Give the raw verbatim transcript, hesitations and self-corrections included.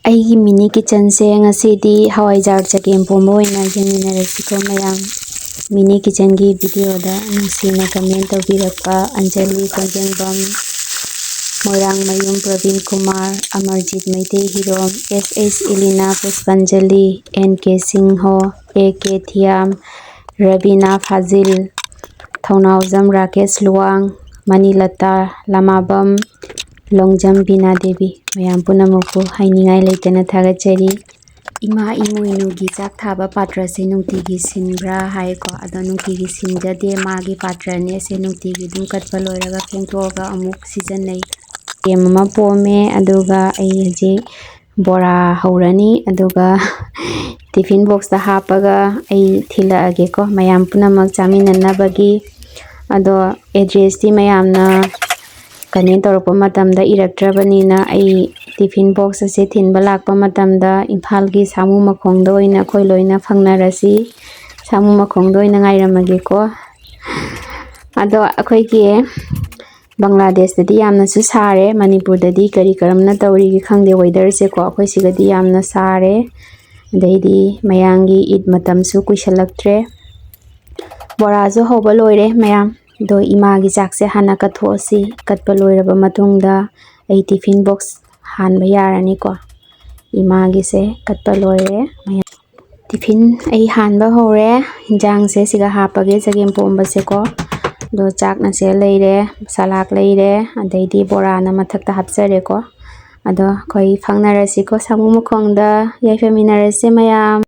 ꯑꯩꯒꯤ mini kitchenꯁꯦ ꯉꯁꯤꯗꯤ ꯍꯋꯥꯏꯖꯥꯔ ꯆꯒꯦꯝ ꯄꯣꯝꯕ ꯑꯣꯏꯅ ꯌꯦꯡꯃꯤꯟꯅꯔꯁꯤꯀꯣ ꯃꯌꯥꯝ꯫ Mini kitchenꯒꯤ videoꯗ ꯅꯨꯡꯁꯤꯅ comment ꯇꯧꯕꯤꯔꯛꯄ Anjali ꯀꯣꯟꯖꯦꯡꯕꯝ, ꯃꯣꯏꯔꯥꯡꯃꯌꯨꯝ Praveen Kumar, Amarjeet Meitei ꯍꯤꯔꯣꯝ, S H ꯏꯂꯤꯅꯥ ꯄꯨꯁꯄꯟꯖꯂꯤ, N K ꯁꯤꯡꯍꯣ, A K ꯊꯤꯌꯥꯝ, ꯔꯕꯤꯅꯥ ꯐꯥꯖꯤꯜ, ꯊꯧꯅꯥꯎꯖꯝ ꯔꯥꯀꯦꯁ ꯂꯨꯋꯥꯡ, ꯃꯅꯤꯂꯇꯥ ꯂꯃꯥꯕꯝ, ꯂꯣꯡꯖꯝ ꯕꯤꯅꯥ ꯗꯦꯕꯤ, ꯃꯌꯥꯝ ꯄꯨꯝꯅꯃꯛꯄꯨ ꯍꯥꯏꯅꯤꯡꯉꯥꯏ ꯂꯩꯇꯅ ꯊꯥꯒꯠꯆꯔꯤ꯫ ꯏꯃꯥ ꯏꯃꯣꯏꯅꯨꯒꯤ ꯆꯥꯛ ꯊꯥꯕ ꯄꯥꯇ꯭ꯔꯁꯦ ꯅꯨꯡꯇꯤꯒꯤ ꯁꯤꯟꯕ꯭ꯔꯥ ꯍꯥꯏꯀꯣ, ꯑꯗꯣ ꯅꯨꯡꯇꯤꯒꯤ ꯁꯤꯟꯖꯗꯦ꯫ ꯃꯥꯒꯤ ꯄꯥꯇ꯭ꯔꯅꯦ, ꯑꯁꯦ ꯅꯨꯡꯇꯤꯒꯤ ꯑꯗꯨꯝ ꯀꯠꯄ ꯂꯣꯏꯔꯒ ꯐꯦꯡꯗꯣꯛꯑꯒ ꯑꯃꯨꯛ ꯁꯤꯖꯤꯟꯅꯩ꯫ ꯆꯒꯦꯝ ꯑꯃ ꯄꯣꯝꯃꯦ, ꯑꯗꯨꯒ ꯑꯩ ꯍꯧꯖꯤꯛ ꯕꯣꯔꯥ ꯍꯧꯔꯅꯤ, ꯑꯗꯨꯒ tiffin boxꯇ ꯍꯥꯞꯄꯒ ꯑꯩ ꯊꯤꯜꯂꯛꯑꯒꯦꯀꯣ, ꯃꯌꯥꯝ ꯄꯨꯝꯅꯃꯛ ꯆꯥꯃꯤꯟꯅꯅꯕꯒꯤ꯫ ꯑꯗꯣ addressꯇꯤ ꯃꯌꯥꯝꯅ comment ꯇꯧꯔꯛꯄ ꯃꯇꯝꯗ ꯏꯔꯛꯇ꯭ꯔꯕꯅꯤꯅ, ꯑꯩ tiffin box ꯑꯁꯦ ꯊꯤꯟꯕ ꯂꯥꯛꯄ ꯃꯇꯝꯗ ꯏꯝꯐꯥꯜꯒꯤ ꯁꯥꯃꯨ ꯃꯈꯣꯡꯗ ꯑꯣꯏꯅ ꯑꯩꯈꯣꯏ ꯂꯣꯏꯅ ꯐꯪꯅꯔꯁꯤ꯫ ꯁꯥꯃꯨ ꯃꯈꯣꯡꯗ ꯑꯣꯏꯅ ꯉꯥꯏꯔꯝꯃꯒꯦꯀꯣ꯫ ꯑꯗꯣ ꯑꯩꯈꯣꯏꯒꯤ ꯕꯪꯒ꯭ꯂꯥꯗꯦꯁꯇꯗꯤ ꯌꯥꯝꯅꯁꯨ ꯁꯥꯔꯦ, ꯃꯅꯤꯄꯨꯔꯗꯗꯤ ꯀꯔꯤ ꯀꯔꯝꯅ ꯇꯧꯔꯤꯒꯦ ꯈꯪꯗꯦ weatherꯁꯦꯀꯣ꯫ ꯑꯩꯈꯣꯏ ꯁꯤꯒꯗꯤ ꯌꯥꯝꯅ ꯁꯥꯔꯦ, ꯑꯗꯩꯗꯤ ꯃꯌꯥꯡꯒꯤ ꯏꯗ ꯃꯇꯝꯁꯨ ꯀꯨꯏꯁꯜꯂꯛꯇ꯭ꯔꯦ꯫ ꯕꯣꯔꯥꯁꯨ ꯍꯧꯕ ꯂꯣꯏꯔꯦ ꯃꯌꯥꯝ꯫ ꯑꯗꯣ ꯏꯃꯥꯒꯤ ꯆꯥꯛꯁꯦ ꯍꯥꯟꯅ ꯀꯠꯊꯣꯛꯑꯁꯤ꯫ ꯀꯠꯄ ꯂꯣꯏꯔꯕ ꯃꯇꯨꯡꯗ ꯑꯩ tiffin box ꯍꯥꯟꯕ ꯌꯥꯔꯅꯤꯀꯣ꯫ ꯏꯃꯥꯒꯤꯁꯦ ꯀꯠꯄ ꯂꯣꯏꯔꯦ ꯃꯌꯥꯝ꯫ Tiffin ꯑꯩ ꯍꯥꯟꯕ ꯍꯧꯔꯦ꯫ ꯏꯟꯖꯥꯡꯁꯦ ꯁꯤꯒ ꯍꯥꯞꯄꯒꯦ, ꯆꯒꯦꯝ ꯄꯣꯝꯕꯁꯦꯀꯣ꯫ ꯑꯗꯣ ꯆꯥꯛꯅꯁꯦ ꯂꯩꯔꯦ, ꯁꯂꯥꯗ ꯂꯩꯔꯦ, ꯑꯗꯩꯗꯤ ꯕꯣꯔꯥꯅ ꯃꯊꯛꯇ ꯍꯥꯞꯆꯔꯦꯀꯣ꯫ ꯑꯗꯣ ꯑꯩꯈꯣꯏ ꯐꯪꯅꯔꯁꯤꯀꯣ ꯁꯥꯃꯨ ꯃꯈꯣꯡꯗ, ꯌꯥꯏꯐꯃꯤꯟꯅꯔꯁꯦ ꯃꯌꯥꯝ꯫